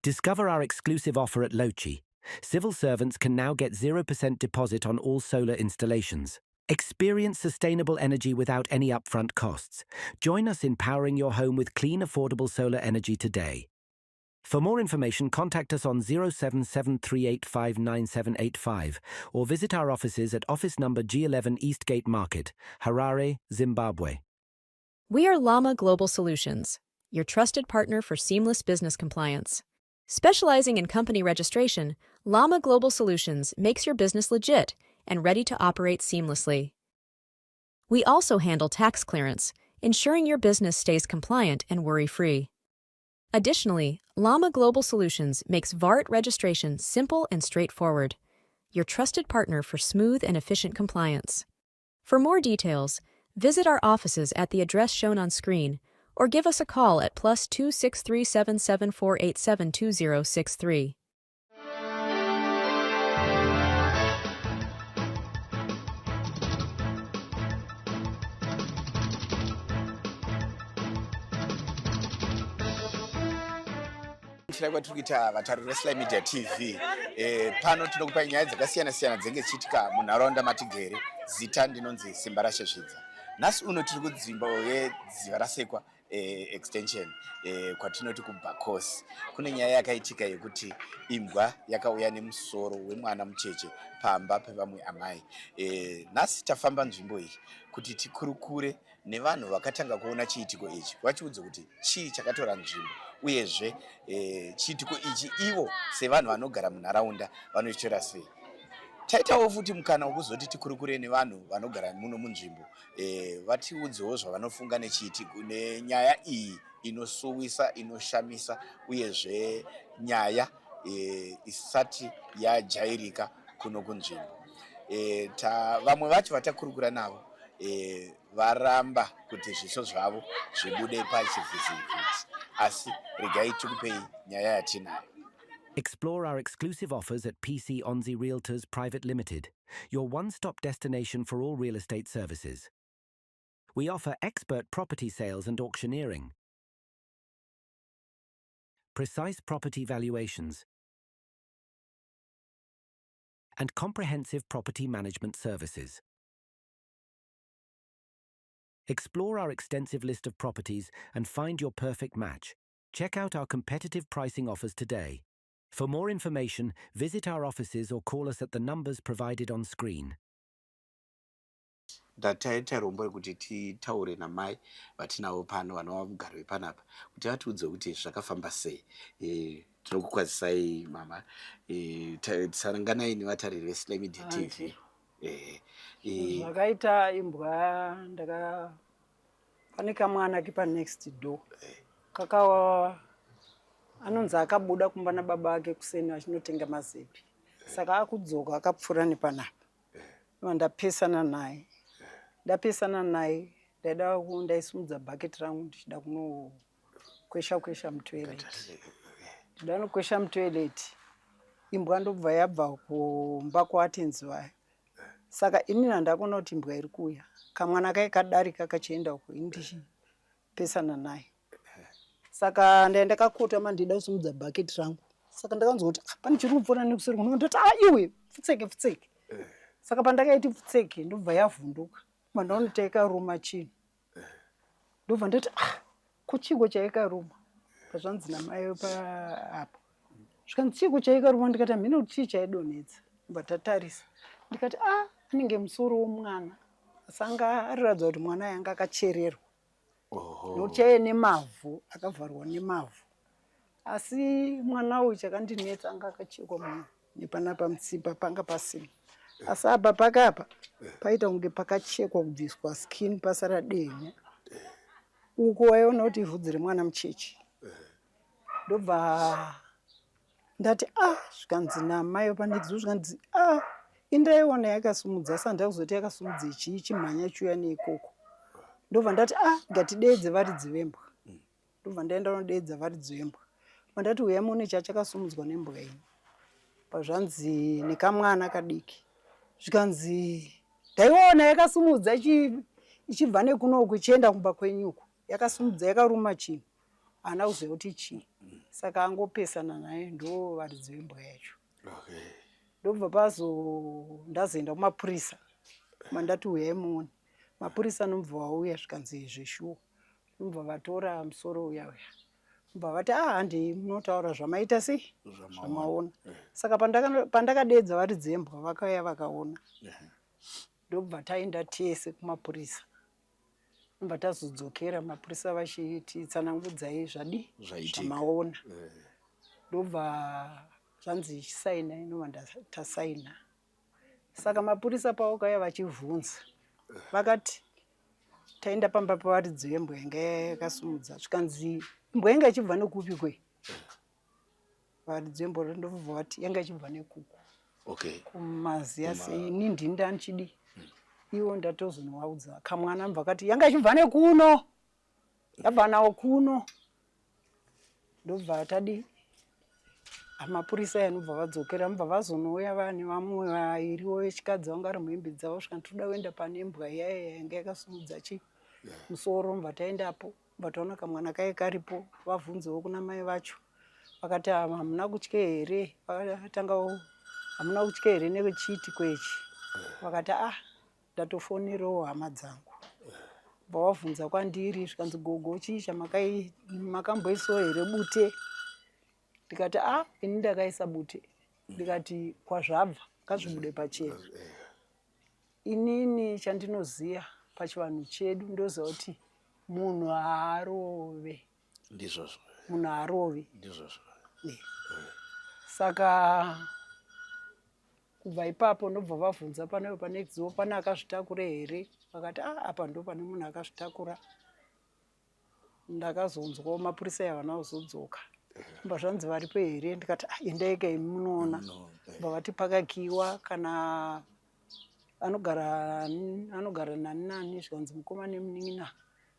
Discover our exclusive offer at Lochi. Civil servants can now get 0% deposit on all solar installations. Experience sustainable energy without any upfront costs. Join us in powering your home with clean, affordable solar energy today. For more information, contact us on 0773859785 or visit our offices at office number G11 Eastgate Market, Harare, Zimbabwe. We are Llama Global Solutions, your trusted partner for seamless business compliance. Specializing in company registration, Llama Global Solutions makes your business legit and ready to operate seamlessly. We also handle tax clearance, ensuring your business stays compliant and worry free. Additionally, Llama Global Solutions makes VART registration simple and straightforward, your trusted partner for smooth and efficient compliance. For more details, visit our offices at the address shown on screen or give us a call at +263 774 872063. Chira kwatiri kuita vatariri veSly Media TV. Pano tinokupai nyaya dzakasiyana siyana dzinenge dzichiitika munharaunda matigere. Zita ndinonzi Simba Rashezvidza. Nhasi uno tiri kunzvimbo yeDziva Rasekwa Extension, kwatinoti kuBakosi. Kune nyaya yakaitika yekuti imbwa yakauya nemusoro wemwana mucheche pamba pevamwe amai. Nhasi tafamba nzvimbo iyi kuti tikurukure nevanhu vakatanga kuona chiitiko ichi, vachiudze kuti chii chakatora nzvimbo, uyezve chiitiko ichi ivo sevanhu vanogara munharaunda vanochitora sei. Taitawo futi mukana wekuzoti tikurukure nevanhu vanogara muno munzvimbo, vatiudzewo zvavanofunga nechiitiko, nenyaya iyi inosuwisa, inoshamisa, uyezve nyaya isati yajairika kuno kunzvimbo. Vamwe vacho vatakurukura navo varamba kuti zviso zvavo zvibude pachivhitivhiti, asi regai tikupei nyaya yatinayo. Explore our exclusive offers at PC Onzi Realtors Private Limited, your one stop destination for all real estate services. We offer expert property sales and auctioneering, precise property valuations, and comprehensive property management services. Explore our extensive list of properties and find your perfect match. Check out our competitive pricing offers today. For more information, visit our offices or call us at the numbers provided on screen. Ndataita rombo rekuti titaure namai vatinavo pano, vanova mugari wepanapa, kuti vatiudze kuti zvakafamba sei. Tinokukwazisai mama. Tisanganai nevatariri veSly Media TV. Zvakaita imbwa, ndaka pane kamwana kepa next door kakawa, anonzi akabuda kumba nababa ake kuseni achinotenga mazepi, saka akudzoka akapfuura nepanapa. Ndapesana naye, ndapesana naye, ndaida ndaisimudza bhaketi rangu ndichida kunokwesha kwesha mutoilet. Ndida kunokwesha mutoilet, imbwa ndobva yabva kumba kwatenzi vayo. Saka inini handakuona kuti imbwa iri kuuya. Kamwana kai kadarika kachienda uko, ini ndichipesana naye. Saka ndaenda kakotama ndida kusimudza bhaketi rangu, saka ndakanzwa kuti, "Ah, pane chiri kupfuura nekuseri kuno." Ndoti, "Ah, iwe, pfutseke, pfutseke." Saka pandakaiti pfutseke, ndobva yavhunduka, mandaona taikaruma chinhu. Ndobva ndati, "Ah, ko chiko chaikaruma?" Pazvanzi namai apo, zvikanzi, "Chiko chaikaruma?" Ndikati, "Hamhino kuti chii chaidonhedza." Ndobva tatarisa, ndikati, "Ah, anenge musoro womwana." Asi anga ariratidza kuti mwana yanga akachererwa nokuti chaiye nemavhu, akavharwa nemavhu. Asi mwana uyu chakandinetsa, anga akachekwa muno nepanapa mutsipa panga pasina, asi apa pakapa paita kunge pakachekwa kubviswa skin, pasara dehenya. Uku waiona kuti ivhudzi remwana mucheche. Ndobva ndati, "Ah." Zvikanzi namai panext, zvikanzi, "Ah, indaiona yakasumudza, asi handida kuzoti yakasumudza chii, chimhanya chiuya neikoko." Ndobva ndati, "Ah, ngatideedze varidzi vembwa." Ndobva ndaenda kunodeedza varidzi vembwa. Ndati, "Uyai muone chachakasumudzwa nembwa iyi." Pazvanzi nekamwana kadiki, zvikanzi, "Ndaiona yakasumudza ichibva nekunoku ichienda kumba kwenyuku, yakasumudza yakaruma chinhu." Haana kuziva kuti chii. Saka angopesana naye ndo varidzi vembwa yacho. Ndobva pazo ndazoenda kumapurisa mandati huyai muone. Mapurisa anobva vauya zvikanzi zveshuwa. Ndobva vatora musoro uya uya. Ndobva vati ah handei munotaura zvamaita sei zvamaona. Saka pandakadeedza varidzi vembwa vakauya vakaona. Ndobva taenda tese kumapurisa. Ndobva tazodzokera mapurisa vachiti tsanangudzai zvadii zvamaona. Ndobva zvanzi chisainai ndobva tasaina. Saka mapurisa pavakauya vachivhunza vakati taenda pamba pevaridzi vembwa yanga yakasumudza zvikanzi imbwa yanga ichibva nekupi kwe varidzi vembwa ndobva vati yanga ichibva nekuku okay kumaziya sei ini ndini ndanchidi iwo ndatozonovaudza kamwana mbva kati yanga ichibva nekuno Ndabva nawo kuno ndobva tadii mapurisa aya anobva vadzokera mubva vazonouya vane vamwe vairiwo vechikadzi vanga vari muhembe dzavo svika toda kuenda pane imbwa iya yanga yakasimudza chi musoro mubva taendapo mubva taona kamwana kaye karipo vavhunzewo kuna mai vacho vakati hamuna kutya here vakatanga hamuna kutya here nechiitiko ichi vakati ah Ndatofonerawo hama dzangu bva wavhunza kwandiri zvikanzi gogo chii chamakamboisawo here bute ndikati a ah, ini ndakaisa bute ndikati kwazvabva ngazvibude pachena inini chandinoziva pachivanhu chedu ndoziva kuti munhu haarove ndizvozvo munhu haarove ndizvozvo saka Kubva ipapo ndobva vavhunza pane pane dziwo pane akazvitakura here vakati ah apa ndo pane munhu akazvitakura ndakazonzwawo mapurisa aya havana kuzodzoka mba zvanzi varipo here ndikati ah endai ka imi munoona mba vati pakakiwa kana anogara anogara nani nani zvikanzi mukoma nemunin'ina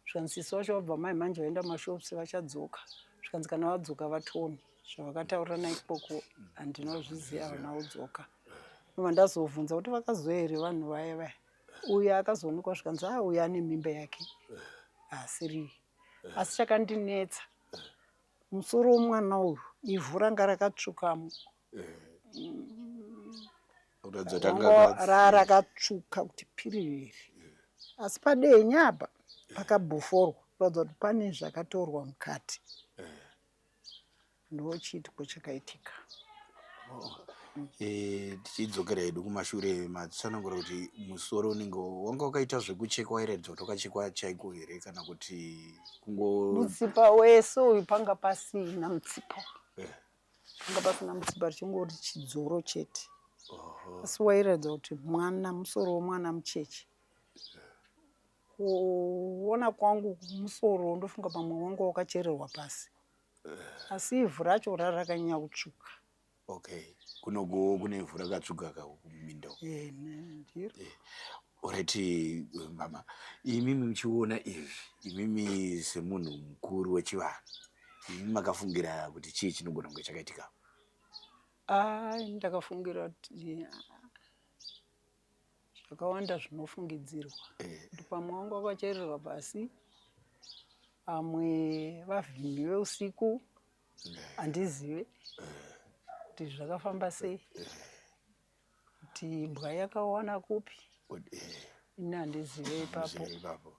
Zvikanzi sisi vacho vabva mai manje vaenda mashops vachadzoka. Zvikanzi kana vadzoka vatone. Zvavakataurirana ikoko handina kuzviziva havana kudzoka. Ndobva ndazovhunza kuti vakazouya here vanhu vaya vaya. Uyu akazoonekwa zvikanzi ah uyu ane mimba yake. Haasiriye. Asi chakandinetsa musoro womwana uyu ivhu ranga rakatsvukamo. Rakatsvuka kuti piriviri asi padenya apa pakabhoforwa kuratidza kuti pane zvakatorwa mukati ndochiitiko chakaitika. Oh. Eh, tichidzokera hedu kumashure matsanangura kuti musoro unenge wanga wakaita zvekuchekwa wairatidza kuti wakachekwa chaiko here kana kuti kungo mutsipa wese uyu panga pasina mutsipa eh. Panga pasina mutsipa richingori chidzoro chete. Asi wairatidza kuti mwana musoro womwana mucheche. Kuona kwangu musoro ndofunga pamwe wanga wakachererwa pasi. Asi ivhu racho rarakanyanya kutsvuka. Okay. Kunogo kune ivhu rakatsvuka ka kuminda. Eh, ndiro. Eh. Alright mama, imimi muchiona izvi, imimi semunhu mukuru wechivanhu, imimi makafungira kuti chii chinogona kunge chakaitika? Ah, ndakafungira kuti zvakawanda zvinofungidzirwa eh. kuti pamwe wanga wakachererwa pasi, pamwe vavhimi veusiku, eh. handizive eh. kuti zvakafamba sei. Kuti imbwa yakawana kupi ini handizive ipapo. Ipapo.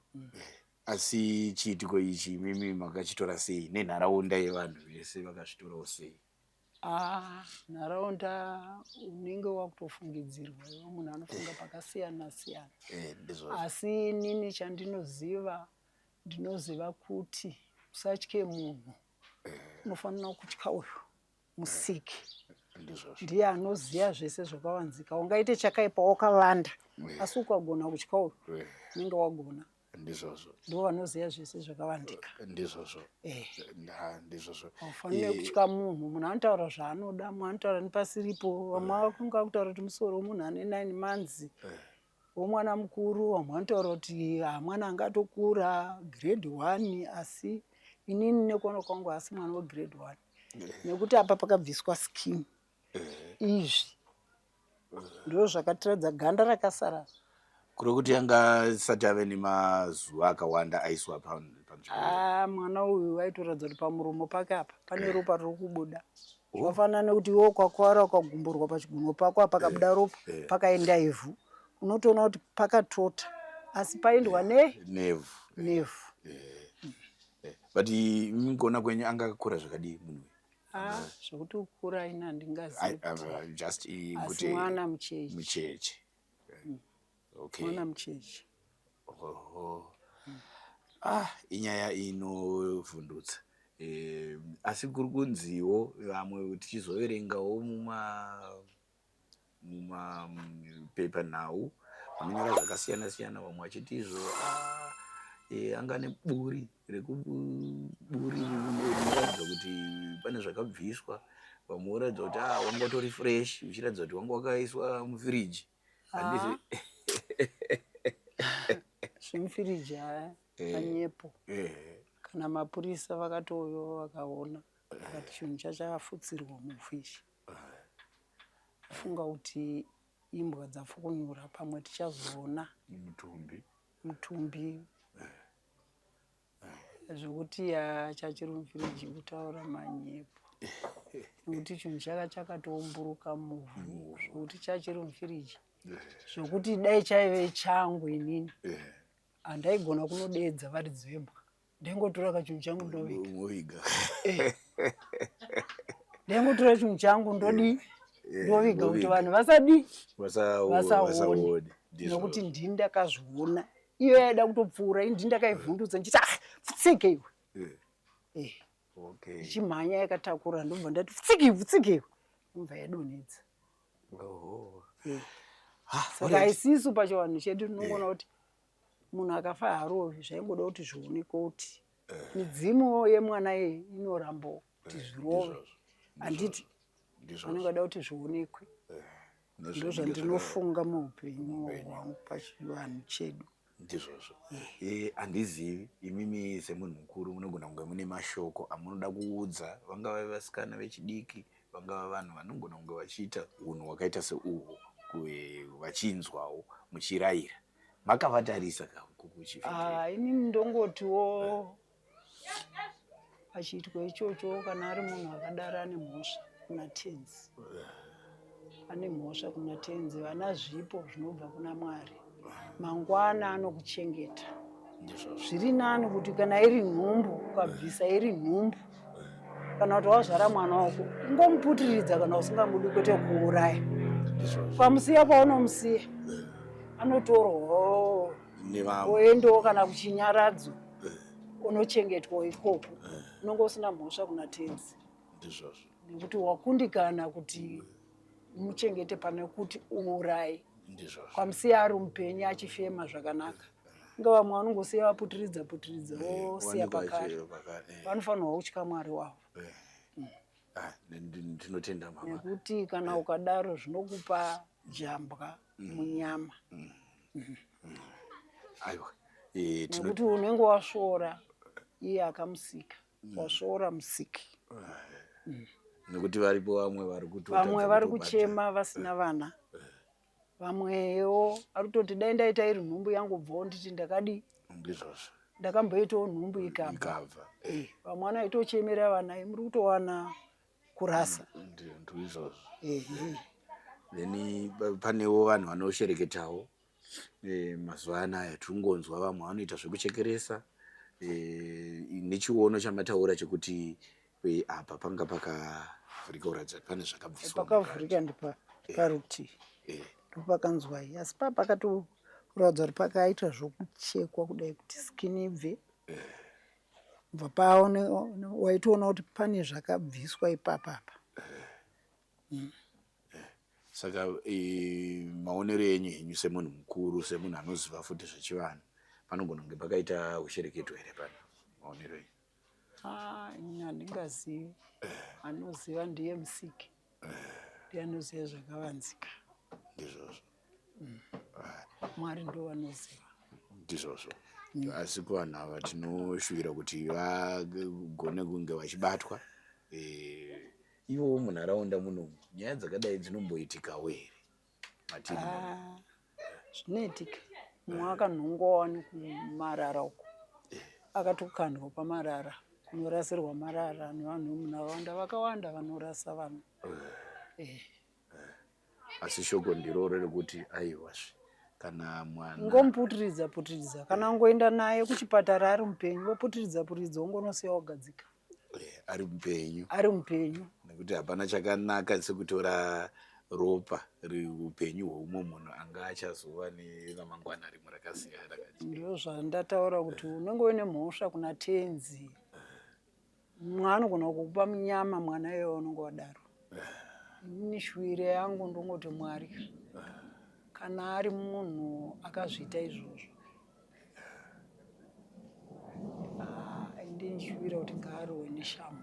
Asi chiitiko ichi imimi makachitora sei nenharaunda yevanhu vese vakazvitorawo sei? Ah, nharaunda unenge wakutofungidzirwa iwe munhu anofunga pakasiyana siyana. Eh, ndizvozvo. Asi inini chandinoziva ndinoziva kuti usatye munhu unofanira kutya uyu musiki ndiye anoziva zvese zvakavanzika ungaite chakaipa wakavanda asi ukagona kutya uyu unenge wagona ndizvozvo ndo vanoziva zvese zvakavandika ndizvozvo eh. ndizvozvo aufanire eh. kutya munhu munhu anotaura zvaanoda mumwe anotaura nepasiripo vamwe vakunga kutaura kuti musoro wemunhu ane nine months eh. Womwana mukuru vamwe vanotaura kuti ah, mwana anga atokura grade one asi inini nekuona kwangu haasi mwana wegrade one nekuti apa pakabviswa skin izvi ndo zvakatiradza ganda rakasara kuri kuti anga isati ave nemazuva akawanda aiswa panzvimbo. Ah, mwana uyu aitoratidza kuti pamuromo pake apa pane eh. ropa riri kubuda oh. Zvafanana nekuti iwe ukakwara ukagumburwa pachigunwe pako apa pakabuda eh, ropa eh. Pakaenda ivhu, unotoona kuti pakatota, asi paendwa ne nevhu nevhu. But imi kuona kwenyu anga akakura zvakadii munhu? Ah, zvekuti kukura ini handingazivi, just asi mwana mucheche. Mucheche. Okay. Mwana mucheche. Oho. Ah, inyaya inovhundutsa. Eh, asi kuri kunziwo vamwe tichizoverengawo muma pepa nhau vanonyora zvakasiyana siyana, vamwe vachiti izvo ah, eh, anga neburi rekuburi rinoratidza kuti pane zvakabviswa, vamwe voratidza kuti ah, wanga utori fresh, uchiratidza kuti wanga wakaiswa mufiriji. Ah. Zvemufiriji haya eh, manyepo. Eh. Kana mapurisa vakatouyawo vakaona vakati chinhu chachakafutsirwa muvhu ichi, funga kuti imbwa dzafukunyura, pamwe tichazoona mutumbi. Mutumbi zvekuti ya chachiri mufiriji kutaura manyepo, nekuti chinhu chaka chakatoumburuka muvhu zvekuti chachiri mufiriji, zvekuti dai chaive changu inini handaigona kunodeedza varidzi vembwa, ndaingotora kachinhu changu ndoviga. Eh. Ndaingotora chinhu changu ndodii, eh, ndoviga kuti vanhu vasadii, vasaone, nekuti ndini ndakazviona. Iyo yaida kutopfuura, ini ndini ndakaivhundutsa ndichiti, "Ah, pfutseke iwe." Eh. Ichimhanya yakatakura, ndobva ndati, "Pfutseke, pfutseke iwe," ndobva yadonhedza. Saka isisu pachivanhu chedu tinongoona kuti munhu akafa harovi, zvaingoda kuti zvionekwe kuti midzimu yemwana iyi inoramba kuti zvirove, handiti? Vanenge vada kuti zvionekwe. Ndozvandinofunga muupenyu hwangu pachivanhu chedu. Ndizvozvo. Eh, handizivi, imimi semunhu mukuru munogona kunge mune mashoko amunoda kuudza vangava vasikana vechidiki, vangava vanhu vanogona kunge vachiita unhu hwakaita seuhwu, vachinzwawo muchirayira makavatarisa. Ah, inini ndongotiwo pachiitiko ichocho, kana ari munhu akadaro ane mhosva kuna Tenzi, ane mhosva kuna Tenzi. Vana zvipo zvinobva kuna Mwari, mangwana anokuchengeta. Zviri nani kuti kana iri nhumbu ukabvisa iri nhumbu, kana kuti wazvara mwana wako ungomuputiridza kana usingamudi, kwete kuuraya. Ukamusiya paunomusiya anotorwawo oendawo kana kuchinyaradzo, unochengetwa ikoko, unenge usina mhosva kuna Tenzi nekuti wakundikana kuti umuchengete pane kuti uuraye. Kwamusiya ari mupenyu achifema zvakanaka, inga vamwe vanongosiya vaputiridza putiridza vosiya pakare. Vanofanirwa kutya Mwari wavo. Ah, ndinotenda mama. Nekuti kana ukadaro zvinokupa jambwa munyama. Aiwa. Nekuti unenge wasvora iye akamusika, wasvora Musiki. Nekuti varipo vamwe vari kutotadza vamwe vari kutobata. Kuchema vasina vana, vamwewo vari kutoti dai ndaita iri nhumbu yangu bvawo nditi ndakadii. Ndakamboitawo nhumbu ikabva. Ikabva. Eh, vamwe vanoitochemera vana, muri kutowana kurasa. Ndizvozvo. Then panewo vanhu vanoshereketawo. Mazuva anaya tiri kungonzwa vamwe vanoita zvekuchekeresa. Nechiono chamataura chekuti apa panga pakavhurika kuratidza kuti pane zvakabviswa. Pakavhurika ndipa parutivi ndopakanzwai, asi pa pakatoratidza kuti pakaita zvokuchekwa kudai kuti skin ibve, bva paone waitoona kuti pane zvakabviswa ipapapa. Saka maonero enyu henyu semunhu mukuru, semunhu anoziva futi zvechivanhu, panogona kunge pakaita ushereketo here pano, maonero enyu? Ah, ini handingazivi, anoziva ndiye Musiki, ndiye anoziva zvakavanzika. Ndizvozvo. Mwari ndo vanoziva. Ndizvozvo. Asi kuvanhu ava tinoshuvira kuti vagone kunge vachibatwa. Ivowo munharaunda munomu nyaya dzakadai dzinomboitikawo here matiri? Ah, zvinoitika. Mumwe akanhongwawo nekumarara uko. Akatokandwa pamarara kunorasirwa marara nevanhu vemunharaunda vakawanda vanorasa vanhu. Eh. Asi shoko ndiroro rekuti aiwazve kana mwana Ngomuputiridza putiridza kana ungoenda naye kuchipatara ari mupenyu woputiridza putiridza wongonosiya wagadzika. Eh, ari mupenyu. Ari mupenyu. Nekuti hapana chakanaka sekutora ropa reupenyu hweumwe munhu anga achazova neramangwana rimwe rakasiyana. Ndizvo zvandataura kuti unenge uine mhosva kuna tenzi. Mumwe anogona kukupa munyama mwana iyoyo unenge wadaro. Inini shuwiro yangu ndongoti Mwari kana ari munhu akazviita izvozvo ah, ndinshuvira kuti ngaarohwe neshamu.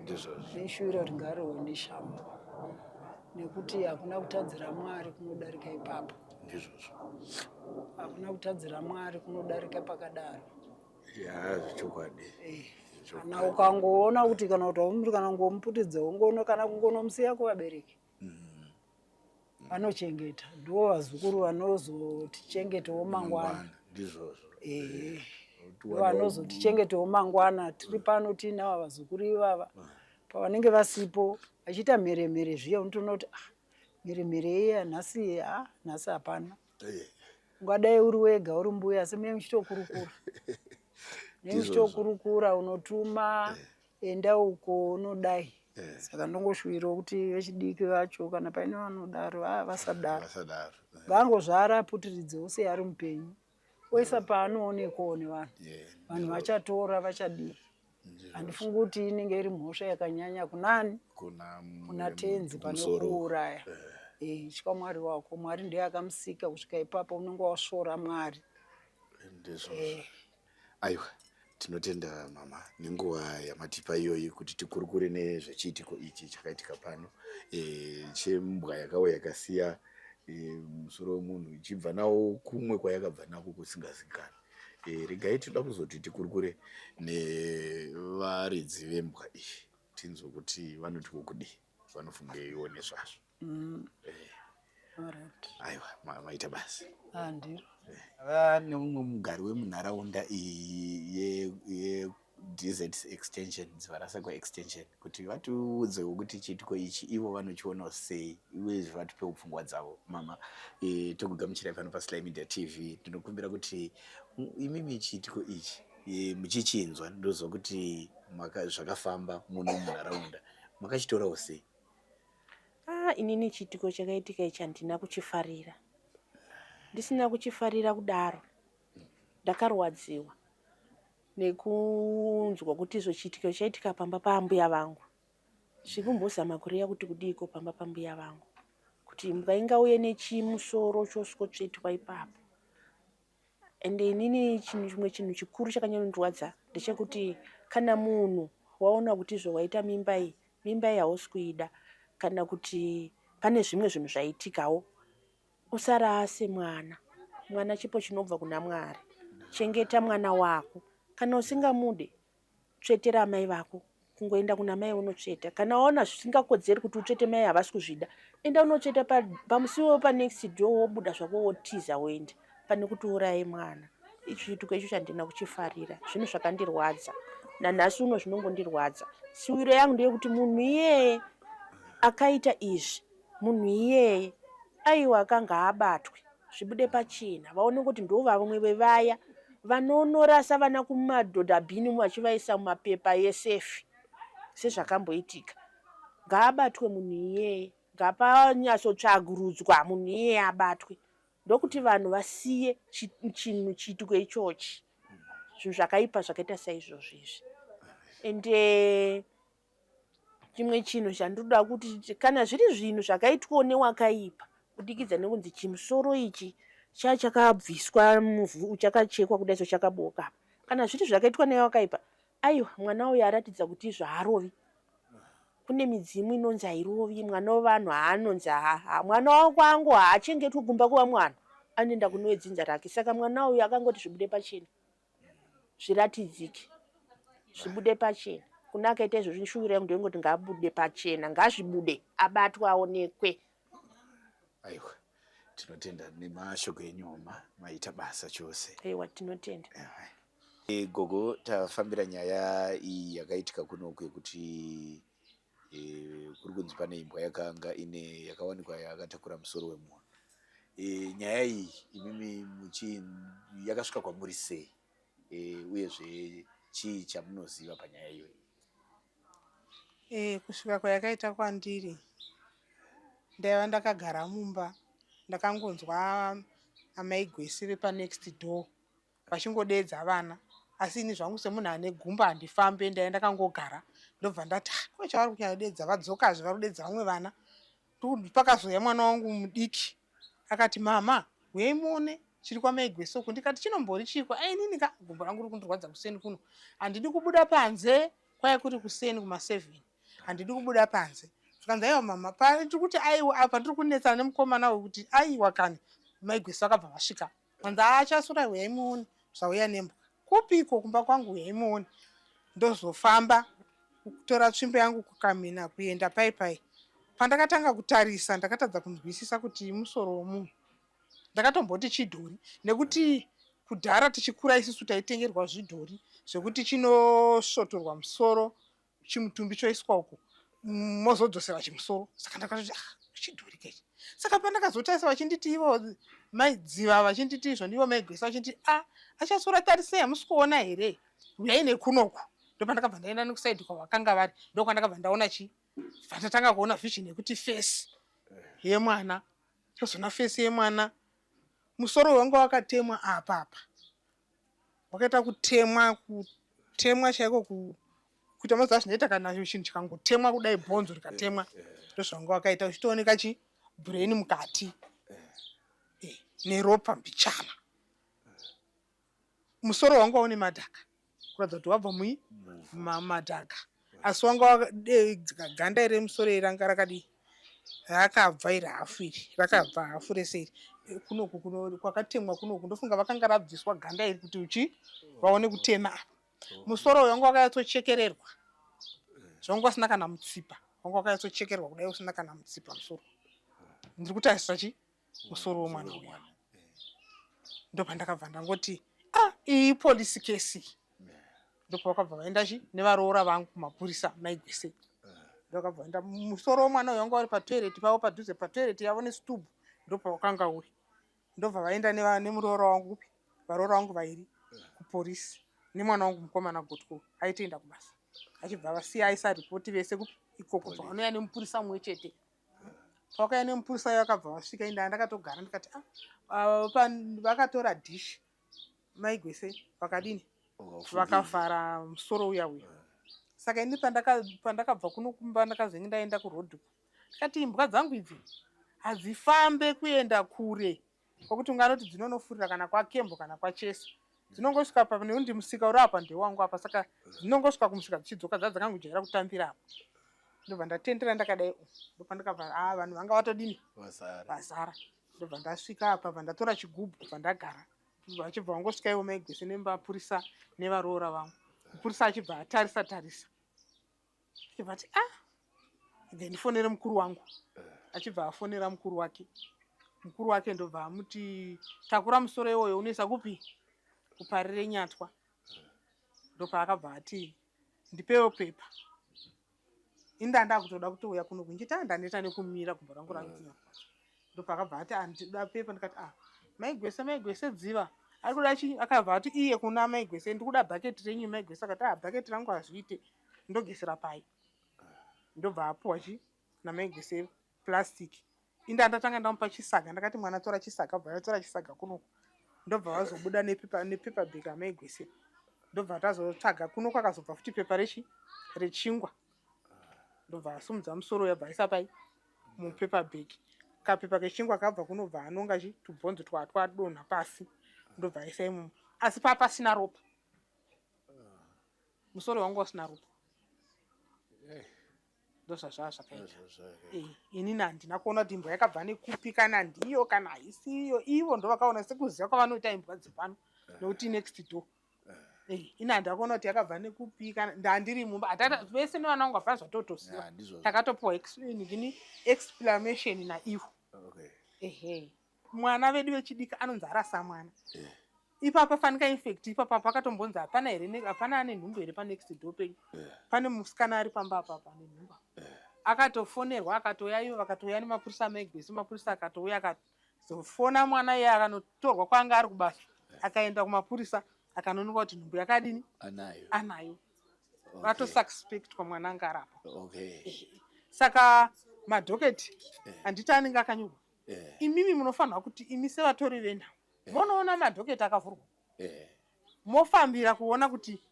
Ndizvozvo. Ndinshuvira kuti ngaarohwe neshamu nekuti hakuna kutadzira Mwari kunodarika ipapo. Ndizvozvo. Hakuna kutadzira Mwari kunodarika pakadaro. Ya zvechokwadi. Eh, kana ukangoona kuti kana kuti haumuri kana kungomuputidza ungoona kana kungonomusiya kuvabereki vanochengeta ndivo vazukuru vanozotichengetawo mangwana. Ndizvozvo. Eh, ndivo vanozotichengetawo mangwana tiri pano tiinavo vazukuru ivava pavanenge vasipo vachiita mheremhere zviya unotoona kuti ah, mheremhere iya nhasi ah, nhasi hapana. Ungadai uri wega uri mbuya asi mune muchitokurukura. Mune muchitokurukura unotuma enda uko unodai. Saka ndongoshuwirawo kuti vechidiki vacho kana paine vanodaro ah, vasadaro. Vasadaro. Vangozvara aputiridze ose ari mupenyu. Oisa paanoonekwawo nevanhu. Vanhu vachatora vachadii. Handifungi kuti inenge iri mhosva yakanyanya kunani? Kuna tenzi pane kuuraya. Eh, itya Mwari wako. Mwari ndiye akamusika kusvika ipapo unenge wasvora Mwari. Ndizvozvo. Aiwa, tinotenda mama nenguva yamatipa iyoyi kuti tikurukure nezvechiitiko ichi chakaitika pano e, chembwa yakauya yakasiya e, musoro wemunhu ichibva nawo kumwe kwayakabva nako kusingazikanwi. E, regai tinoda kuzoti tikurukure nevaridzi vembwa iyi tinzwe kuti vanoti kudii, vanofungeiwo nezvazvo. Eh. Aiwa, maita basa. Handiro. Va neumwe mugari wemunharaunda iyi yeDZ extension, Dzivarasekwa extension, kuti vatiudzewo kuti chiitiko ichi ivo vanochionawo sei uyezve vatipewo pfungwa dzavo. Mama, e, tokugamuchirai pano paSly Media TV. Ndinokumbira kuti imimi chiitiko ichi e, muchichinzwa ndozwa kuti zvakafamba muno munharaunda makachitorawo sei? Ah, inini chiitiko chakaitika ichi handina kuchifarira. Ndisina kuchifarira kudaro, ndakarwadziwa nekunzwa kuti izvo chiitiko chaitika pamba paambuya vangu. Zvikumbozama kureya kuti kudiiko pamba pambuya vangu, kuti imbwa ingauye nechimusoro choswotsvetwa ipapo. Ende inini chinhu chimwe chinhu chikuru chakanyanyondirwadza ndechekuti kana munhu waona kuti izvo waita mimba iyi, mimba iyi hausi kuida kana kuti pane zvimwe zvinhu zvaitikawo, usarase mwana. Mwana chipo chinobva kuna Mwari. Chengeta mwana wako. Kana usingamude tsvetera amai vako kungoenda kuna mai unotsveta kana waona zvisingakodzeri kuti utsvete mai havasi kuzvida enda unotsveta pamusiwo panext door wobuda zvako wotiza woenda pane kuti uraye mwana icho chiitiko icho chandina kuchifarira zvinhu zvakandirwadza nanhasi uno zvinongondirwadza siwiro yangu ndeyekuti munhu iyeye akaita izvi munhu iyeye aiwa akanga abatwe zvibude pachena vaone kuti ndovamwe vevaya vanonorasa vana kumadhodhabhini vachivaisa mumapepa esefi sezvakamboitika. Ngaabatwe munhu iyeye, ngapanyatsotsvagurudzwa munhu iyeye abatwe ndokuti vanhu vasiye chinhu chiitiko ichochi zvinhu zvakaipa zvakaita saizvozvo izvi ende Chimwe chinhu chandinoda kuti kana zviri zvinhu zvakaitwawo newakaipa kubudikidza nekunzi chimusoro ichi chachakabviswa muvhu chakachekwa kudai so chakabooka apa kana zviri zvakaitwa newakaipa aiwa mwana uyu aratidza kuti izvo haarovi kune midzimu inonzi hairovi mwana wevanhu haanonzi mwana wakwangu haachengetwi kumba kuvamwe vanhu anoenda kune wedzinza rake saka mwana uyu akangoti zvibude pachena zviratidzike zvibude pachena kune akaita izvozvi shuviro yangu ndoingoti ngaabude pachena ngazvibude abatwe aonekwe aiwa tinotenda nemashoko enyu homa maita basa chose aiwa tinotenda. E, gogo tafambira nyaya iyi yakaitika kunoku yekuti e, kuri kunzi pane imbwa yakanga ine yakawanikwa yakatakura musoro wemunhu. E, nyaya iyi imimi muchi yakasvika kwamuri sei? E, uyezve chii chamunoziva panyaya iyoyi? E, kusvika kwayakaita kwandiri ndaiva ndakagara mumba ndakangonzwa amai Gwesi vepanext door vachingodeedza vana asi ini zvangu semunhu ane gumba handifambe ndaiva ndakangogara ndobva ndati ah, ko chavari kunyanyodeedza vadzokazve vari kudeedza vamwe vana pakazouya mwana wangu mudiki akati mama huyai muone chiri kwamaigwesi uku ndikati chinombori chiiko ainini ka gumbo rangu riri kundirwadza kuseni kuno handidi kubuda panze kwaya kuri kuseni kuma7 handidi kubuda panze zvikanzi aiwa mama tiri kuti aiwa apa ndiri kunetsana nemukomana uyu kuti aiwa kani maigwesi vakabva vasvika Kwanzi achasura huyai muone zvauya nembwa. Kupiko kumba kwangu huyai muone. Ndozofamba kutora tsvimbo yangu kukamhina kuenda pai pai. Pandakatanga kutarisa ndakatadza kunzwisisa kuti musoro womunhu. Ndakatomboti chidhori nekuti kudhara tichikura isusu taitengerwa zvidhori zvekuti chinosvotorwa musoro chimutumbi choiswa uko mozodzosera chimusoro saka ndakatoti ah, chidhori kechi saka pandakazotarisa vachinditi ivo maidziva vachinditi izvo ndivo maigwesa vachinditi a ah, achasora tarisei hamusi kuona here uyai nekunoku ndopandakabva ndaenda nekusaidi kwavakanga vari ndokwandakabva ndaona chi vandatanga kuona vision yekuti face yemwana tozoona face yemwana musoro wanga wakatemwa apa apa wakaita kutemwa kutemwa chaiko kuita mazuva zvinoita kana chinhu chikangotemwa kudai bhonzo rikatemwa eh, eh. ndozvanga wakaita uchitooneka chi brain mukati eh, neropa mbichana musoro wanga une madhaka kuratidza kuti wabva mui madhaka asi wanga ganda iri remusoro iri ranga rakadii rakabva iri hafu iri rakabva hafu rese iri kunoku kwakatemwa kunoku ndofunga vakanga rabviswa ganda iri kuti uchi vaone kutema apa musoro uyu wanga wakanyatsochekererwa zvanga wasina kana mutsipa wanga wakanyatsochekerwa kudai usina kana mutsipa musoro ndiri kutarisa chi musoro womwana uya ndopandakabva ndangoti ah iyi police case ndopavakabva vaenda chi nevaroora vangu kumapurisa maigwese ndokabva vaenda musoro womwana uyo wanga uri patoilet pavo padhuze patoilet yavo nesitubhu ndopawakanga uri ndobva vaenda nemuroora wangu kupi varoora vangu vairi kuporisi nemwana wangu mukomana gotwo aitoenda kubasa achibva vasiya aisa ripoti vese kupi ikoko bva vanouya nemupurisa mumwe chete Pakauya nemupurisa uya vakabva vasvika indaa ndakatogara ndikati ah, ah vakatora dish maigwese vakadini vakavhara musoro uya uya saka ini pandakabva kuno kumba ndakazenge ndaenda kuroad ndikati imbwa dzangu idzi hadzifambe kuenda kure Kwakuti unganoti dzinonofurira kana kwaKembo kana kwaCheso. Dzinongosvika apa nekuti musika uri apa ndewangu apa saka dzinongosvika kumusika dzichidzoka dzaa dzakangojaira kutambira apa. Ndobva ndatendera ndakadai umu. Ndopandakabva ah vanhu vanga vatodini? Vazara. Vazara. Ndobva ndasvika apa bva ndatora chigubhu bva ndagara. Vachibva vangosvika ivo maigwese nemapurisa nevaroora vangu. Mupurisa achibva atarisa tarisa. Achibva ati ah then ndifonere mukuru wangu. Achibva afonera mukuru wake. Mukuru wake ndobva amuti takura musoro iwoyo unoisa kupi? Kuparire nyatwa. Ndopaakabva ati ndipewo pepa. Inda ndakutoda kutouya kuno kunjiti ah ndaneta nekumira gumbo rangu rangu. Ndopaakabva ati andida pepa ndikati ah maigwese maigwese dziva ari kuda chi akabva ati iye kuna maigwese ndikuda bhaketi renyu maigwese akati ah bhaketi rangu hazviite ndogesera pai ndobva apuwa chi namaigwese plastic inda ndatanga ndamupa chisaga ndakati mwana tora chisaga bva yatora chisaga kunoku ndobva vazobuda nepepa nepepa bag amaigwese ndobva tazotsvaga kuno kwakazobva futi pepa rechi rechingwa ndobva asumudza musoro uya bva aisa pai mupepa bag kapepa kechingwa kabva kunobva anonga chi tubhonzo twatwadonha pasi ndobva aisa imomo asi paa pasina ropa musoro wangu wasina ropa eh. ndozvazvaa zvakaita eh, inini handina kuona kuti imbwa yakabva nekupi kana ndiyo kana haisiyo ivo ndovakaona sekuziva kwavanoita imbwa dzepano eh. nekuti next door ini handina kuona kuti yakabva nekupi kana ndandiri mumba vese nevana vangu hapana zvatotoziva takatopiwa ini explanation naivo ehe mwana vedu vechidiki anonzi arasa mwana eh. Ipapa fanika infact ipapa pakatombonzi hapana here hapana ane nhumbu here panext door penyu. Pane musikana ari pamba apa apa ane nhumbu. Akatofonerwa akatouya ivo vakatouya nemapurisa amaigwesi mapurisa akatouya akazofona mwana iye akanotorwa kwaanga ari kubasa akaenda kumapurisa akanoonekwa kuti nhumbu yakadini anayo anayo Okay. vatosuspectwa mwana anga arapa Okay. saka madhoketi handiti anenge akanyorwa Eh, imimi munofanirwa kuti imi sevatori venhau monoona madhoketi akavhurwa eh. mofambira kuona kuti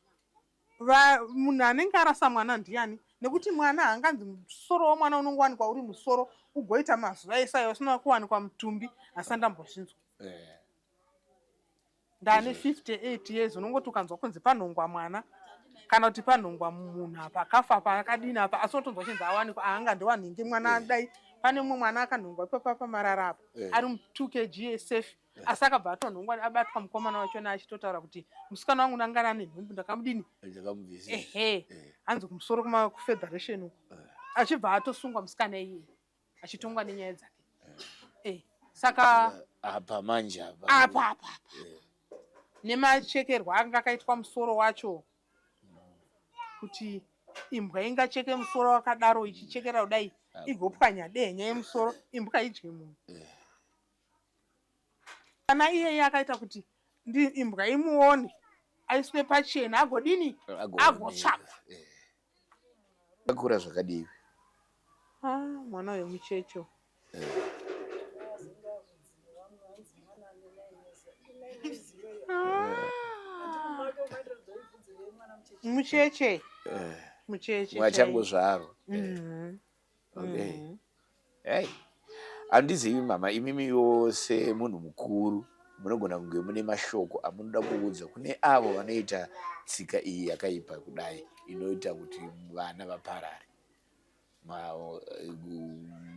munhu anenge arasa mwana ndiani nekuti mwana haanganzi musoro womwana unongowanikwa uri musoro ugoita mazuva ese ayo usina kuwanikwa mutumbi asi andambozvinzwa Eh. ndane 58 years unongoti ukanzwa kunzi panhongwa mwana kana kuti panhongwa munhu apa akafa apa akadini apa asi unotonzwa chinzi awanikwa aanga ndewanhingi mwana adai pane mumwe mwana akanhongwa ipapa pamarara apa ari mu 2 kg safe asi akabva atonhongwa abatwa mukomana wachona achitotaura kuti musikana wangu ndangana ane nhumbu ndakamudini Ndakamubvisa. ehe hanzi kumusoro kufederation uko achibva atosungwa musikana iyeye achitongwa nenyaya dzake Eh, saka Apa manje apa. apa apa apa nemachekerwo anga akaitwa musoro wacho kuti imbwa ingacheke musoro wakadaro ichichekera kudai igopwanya dehenya yemusoro imbwa idye munhu kana iyeye akaita kuti imbwa imuone aiswe pachena agodini agotsvakwa Akura zvakadii? Ah, mwana wemucheche mucheche mucheche Mwachangozvarwa. Okay. Hey. Handizivi mama, imimiwo semunhu mukuru munogona kunge mune mashoko amunoda kuudza kune avo vanoita tsika iyi yakaipa kudai inoita kuti vana vaparare.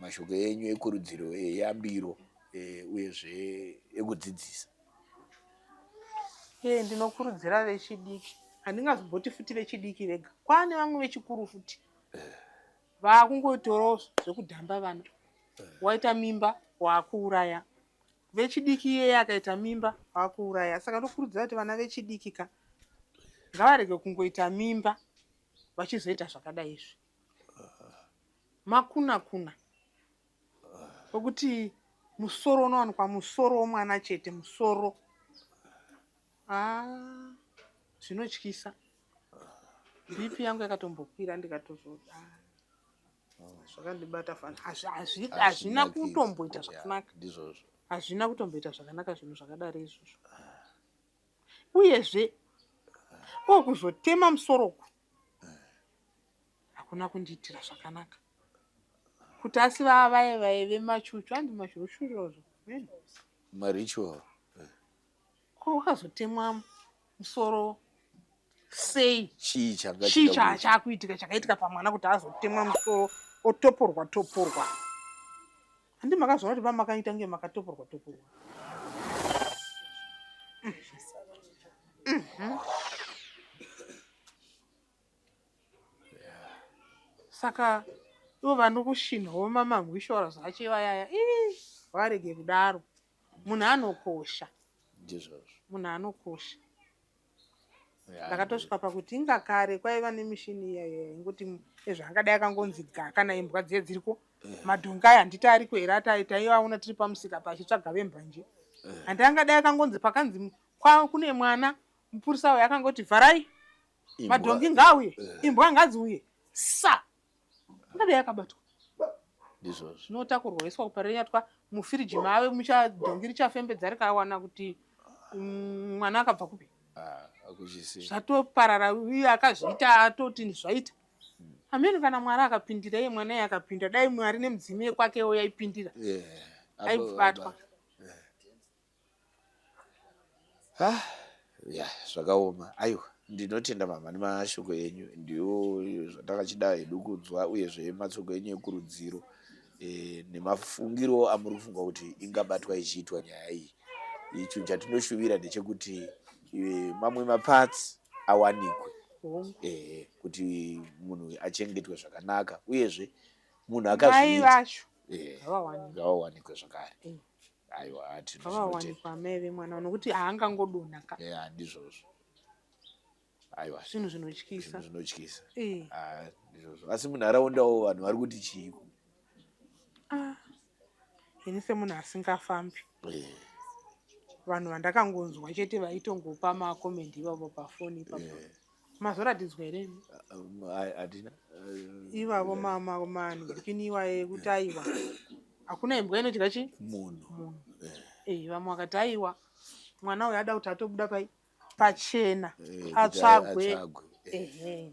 Mashoko enyu ekurudziro, eyambiro uyezve ekudzidzisa. Ee, ndinokurudzira vechidiki handingazomboti futi vechidiki vega kwaane vamwe vechikuru futi vakungotorawo zvekudhamba vana waita mimba waakuuraya vechidiki iyeye akaita mimba waakuuraya saka ndokurudzira kuti vana vechidiki ka ngavarege kungoita mimba vachizoita zvakadai izvi makuna kuna wekuti musoro unowanikwa musoro womwana chete musoro ah, zvinotyisa bp yangu yakatombokwira ndikatozoda zvakandibata fani hazvina kutomboita zvakanaka Ndizvozvo. Hazvina kutomboita zvakanaka zvinhu zvakadaro izvozvo uyezve ko kuzotema musoro uku hakuna kundiitira zvakanaka kuti asi vava vaye vaye vemachuchu hanzi mazvirushurozvo Maritual. Ko wakazotemwa musoro sei? Chii changa Chii chida kuita? chakuitika chakaitika pamwana kuti azotemwa musoro otoporwa toporwa? Handi makazoona kuti pamakaita kunge makatoporwa toporwa. Saka ivo vanokushinhawo mamamwishora zvacho ivayaya ii varege kudaro. Munhu anokosha. Ndizvozvo. Munhu anokosha. Ndakatosvika pakuti inga kare kwaiva nemishini iya iya ingoti ezvaangadai akangonzi ga kana imbwa dziye dziriko madhongi aya handiti ariko here ati taivaona tiri pamusika pachitsvaga vembanje handi angadai akangonzi pakanzi kune mwana mupurisa uyo akangoti vharai madhongi ngaauye imbwa ngadziuye sa angadai akabatwa Ndizvozvo. Zvinotakurwa oiswa kuParirenyatwa mufiriji mave muchadhongi richafembedza rikawana kuti mwana akabva kupi. Ah, akuchisi. Zvatoparara uye akazviita atoti zvaita. Hameno kana Mwari akapindira iye mwana iye akapinda dai Mwari nemudzimu yekwakewo yaipindira. Yeah. Aibatwa. Ah, ya zvakaoma. Aiwa, ndinotenda mama nemashoko enyu. Ndiwo zvatakachida hedu kunzwa uyezve matsoko enyu ekurudziro e, nemafungiro amuri kufunga kuti ingabatwa ichiitwa nyaya iyi. Icho chatinoshuvira ndechekuti e, mamwe maparts awanikwe e, kuti munhu achengetwe zvakanaka uyezve munhu Mai akazviita vacho e, ngavawanikwe. ngavawanikwe zvakare. E. Aiwa, Ngavawanikwa amai vemwana nokuti haangangodonha ka. Yeah, ndizvozvo. Aiwa. Zvinhu zvinotyisa. Zvinhu zvinotyisa. Eh. Ah, ndizvozvo. Asi munharaundawo vanhu vari kuti chiiko? Ah. Ini semunhu asingafambi. Eh. Vanhu vandakangonzwa chete vaitongopa makomendi ivavo pafoni ipapo. Eh. Mazoratidzwa here imi? Hatina. Ivavo manhingirikini iwayo ekuti aiwa hakuna imbwa inodya chi munhu. Munhu. Eh, vamwe vakati aiwa mwana uyu ada kuti atobuda pai pachena eh, atsvagwe. Ehe.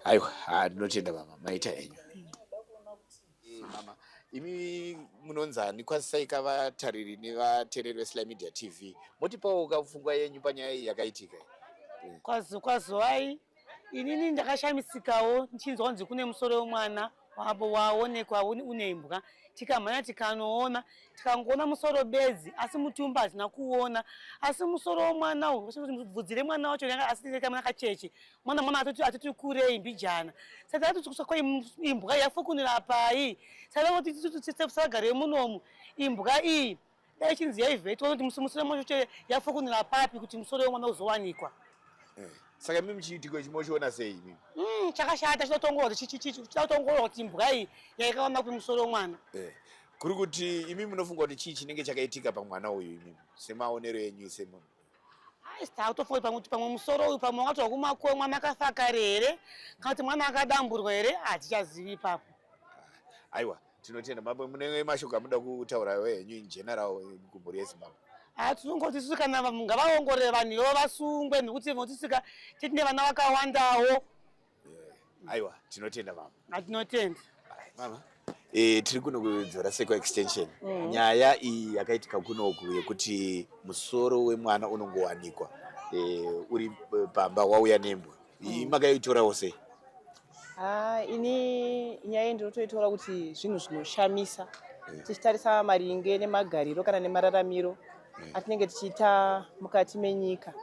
Aiwa, ndinotenda mama, maita henyu. Mama, imi munonzani? Kwazisai kavatariri nevateereri veSly Media TV, motipawo kapfungwa yenyu panyaya iyi yakaitika. Kwazowai, inini ndakashamisikawo ndichinzwa kunzi kune musoro wemwana wabo waonekwa une imbwa. Tikamhanya tikanoona, tikangoona musoro bedzi, asi mutumbi hatina kuona. Asi musoro womwana uyu, bvudzi remwana wacho ranga asi rekamwana kacheche, mwana atoti kurei mbijana. Saka atoti kuswa imbwa yafukunira pai. Saka kuti tisagare munomu, imbwa iyi dai ichinzi yaivhetwa kuti musoro wacho yafukunira papi kuti musoro wemwana uzowanikwa. Saka imi muchiitiko ichi mochiona sei imi? Chakashata, chinotongoa kuti imbwa iyi yakaona kupi musoro wemwana. Kuri kuti imi munofunga kuti chii chinenge chakaitika pamwana uyu imi semaonero enyu semunhu? Ai, takutofunga kuti pamwe musoro uyu pamwe wakatorwa kumakuwa, mwana akafa kare here, kana kuti mwana akadamburwa here, hatichazivi ipapo. Aiwa, tinotenda mambo. Mune mashoko amunoda kutaura henyu in general kumhuri yeZimbabwe? Tinongoti isusu kana ngavaongorore vanhu ivo vasungwe, nekuti votisika tine vana vakawandawo. Aiwa, tinotenda mama. Atinotenda. Mama, tiri kuno kuDzora Seko Extension. Nyaya iyi yakaitika kunoku yekuti musoro wemwana unongowanikwa uri pamba wauya nembwa. Iyi makaitorawo sei? Ini nyaya iyi ndinotoitora kuti zvinhu zvinoshamisa, tichitarisa maringe nemagariro kana nemararamiro atinenge tichiita mukati menyika.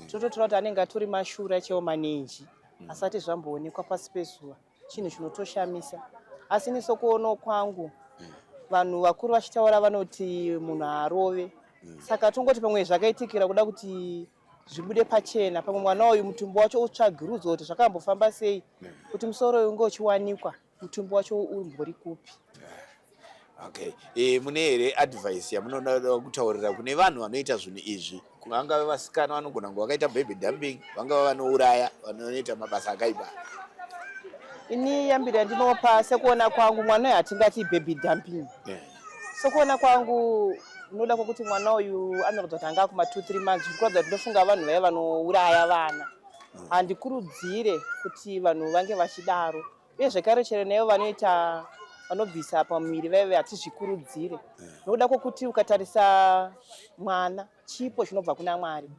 Tinototora kuti anenge atori mashura chaiwo manenji asati zvamboonekwa pasi pezuva, chinhu chinotoshamisa. Asi ini sokuonawo kwangu, vanhu vakuru vachitaura vanoti munhu haarove, saka tongoti pamwe zvakaitikira kuda kuti zvibude pachena, pamwe mwana uyu mutumbi wacho utsvagirudzwe kuti zvakambofamba sei kuti musoro uyu unge uchiwanikwa, mutumbi wacho umbori kupi. Okay. Mune here advice yamunoda kutaurira kune vanhu vanoita zvinhu izvi? Vangave vasikana vanogona kunge vakaita baby dumping, vangave vanouraya, vanoita mabasa akaipa. Ini yambiro yandinopa, sekuona kwangu, mwana uyu hatingati baby dumping. Sekuona kwangu, unoda kwokuti mwana uyu anoratidza kuti anga akuma 2 3 months, zviri kuratidza kuti ndofunga vanhu vaya vanouraya vana. Handikurudzire kuti vanhu vange vachidaro, uye zvekare chero naivo vanoita vanobvisa pamuviri vaive hatizvikurudzire, nokuda kwokuti ukatarisa mwana chipo chinobva kuna Mwari.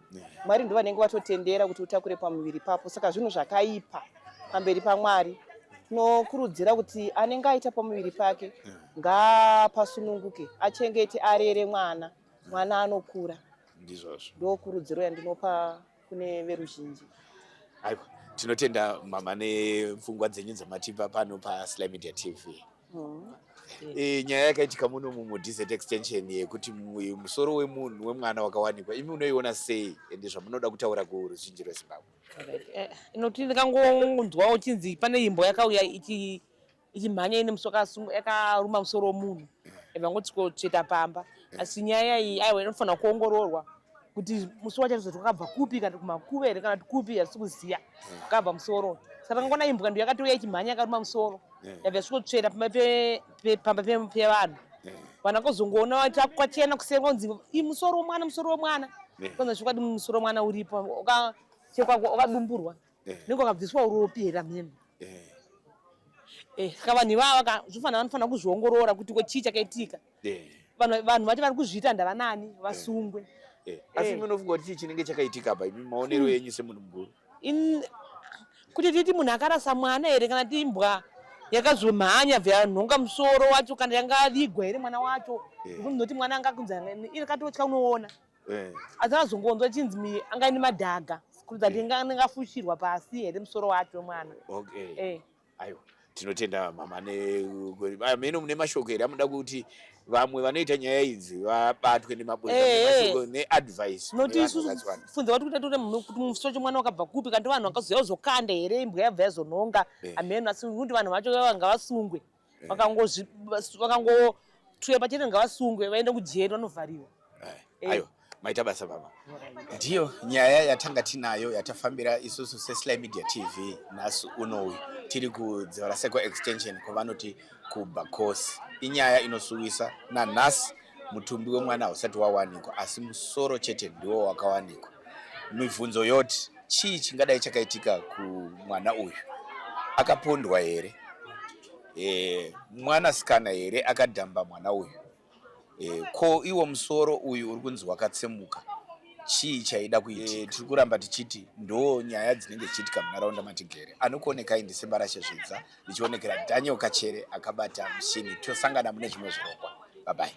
Mwari ndo vanenge vatotendera kuti utakure pamuviri papo, saka zvinhu zvakaipa pamberi paMwari. Tinokurudzira kuti anenge aita pamuviri pake ngaapasununguke, achengete, arere mwana, mwana anokura. Ndizvozvo. Ndokurudziro yandinopa kune veruzhinji. Aiwa, tinotenda mama nepfungwa dzenyu dzamatipa pano paSly Media TV. Nyaya yakaitika muno muDZ Extension yekuti musoro wemunhu wemwana wakawanikwa, imi unoiona sei, ende zvamunoda kutaura kuruzhinji rweZimbabwe? Inoti ndikangonzwawo chinzi pane imbwa yakauya ichimhanya ine musoro yakaruma musoro womunhu, yabva pamba. Asi nyaya iyi, aiwa, inofanira kuongororwa kuti musoro wacho zoti wakabva kupi, kana kumakuva here, kana kuti kupi, hatisi kuziva wakabva musoro. Saka tangoona imbwa ndiyo yakatouya ichimhanya yakaruma musoro, yabva yasvikotsvera pamba pevanhu. Vanhu vakazongoona kwachena kuseri, kwanzi musoro womwana, musoro womwana. Kwanza chokwadi musoro womwana uripo, wakachekwa, wakadumburwa, nenge wakabviswa uropi here amhembe. Saka vanhu ivava zvofanira vanofanira kuzviongorora kuti ko chii chakaitika. Vanhu vacho vari kuzviita ndavanani, vasungwe. Asi munofunga kuti chii chinenge chakaitika apa, imi maonero enyu semunhu mukuru? Kuti titi munhu akarasa mwana here, kana ti imbwa yakazomhanya bva yanhonga musoro wacho, kana yanga avigwa here mwana wacho? Nekuti mwana anga kunzi ikatotya unoona, asi azongonzwa chinzi anga ine madhaga, kuratidza kuti anenge afushirwa pasi here musoro wacho wemwana. Okay. Aiwa. Tinotenda mama nemeno mune mashoko here amuda kuti vamwe vanoita nyaya idzi vabatwe nemabwe neadvice? Noti isusu funza vati kuti kuti musoro chemwana wakabva kupi, kandi vanhu vakazoya kuzokanda here, imbwa yabva yazonhonga, hameno. Asi kuti vanhu vacho ngavasungwe, vakangotuya pachete, ngavasungwe vaende kujeri, vanovhariwa. Aiwa, maita basa mama. Ndiyo nyaya yatanga tinayo yatafambira isusu seSly Media TV nhasi unoyu. Tiri kuDzivarasekwa Extension, kwavanoti kuBakosi. Inyaya inosuwisa. Nanhasi mutumbi wemwana hausati wawanikwa, asi musoro chete ndiwo wakawanikwa. Mibvunzo yoti, chii chingadai chakaitika kumwana uyu? Akapondwa here? Mwanasikana here akadhamba mwana uyu? Ko iwo musoro uyu uri kunzi wakatsemuka, chii chaida kuitika? Tiri kuramba tichiti ndo nyaya dzinenge dzichiitika munharaunda matigere. Anokuonekai ndiSimba Rashe Zvidza, ndichionekera Daniel Kachere akabata mushini. Tosangana mune zvimwe zvirongwa. Babai.